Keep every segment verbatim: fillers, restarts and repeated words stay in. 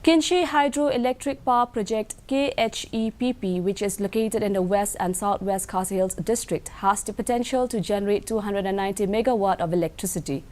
Kynshi Hydroelectric Power Project, K H E P P, which is located in the West and Southwest Khasi Hills district, has the potential to generate two hundred ninety megawatt of electricity.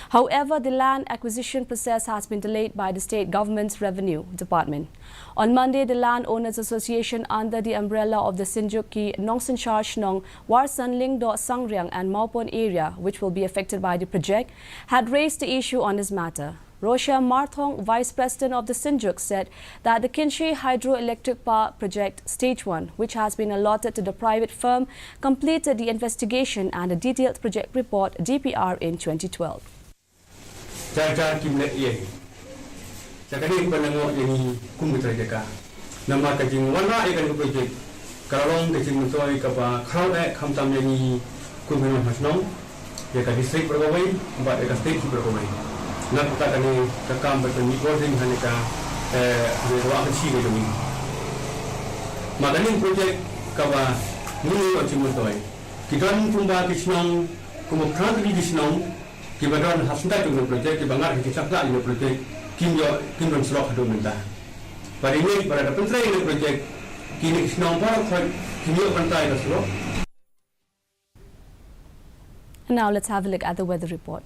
However, the land acquisition process has been delayed by the state government's revenue department. On Monday, the Land Owners Association, under the umbrella of the Synjuk ki Nongsynshar Shnong, Warsan, Lyngdoh, Sangriang and Mawpon area, which will be affected by the project, had raised the issue on this matter. Rosia Marthong, Vice President of the Synjuk, said that the Kynshi Hydroelectric Power Project Stage one, which has been allotted to the private firm, completed the investigation and a detailed project report, D P R, in twenty twelve. Jar jar kim leh ïa hi. Sa kane ka pynlyngngoh ïa ngi kum ka jaka. Namar ka jingwanrah ïa kane ka project ka la long ka jingmyntoi kaba khraw eh, khamtam ïa ngi kum ki nongshong shnong, ïa ka district baroh kawei bad ïa ka state baroh kawei. Na kata kane ka kam ba ka mih bording ha kane ka, eh, ha kane ka wah ka shi ka jong ngi. Ma kane ka project kaba ngi ïoh jingmyntoi, ki don kumba ki shnong, kumba phra tylli ki shnong kiba don ha sngewbha jong ka project, kiba ngat ki shakla jong ka project, kim ïoh, kim don surok haduh mynta. Bad ïa ngi kiba la da pyntrei ïa ka project, kine ki shnong baroh khoit kim ïoh pyntrei ïa ka surok. And now let's have a look at the weather report.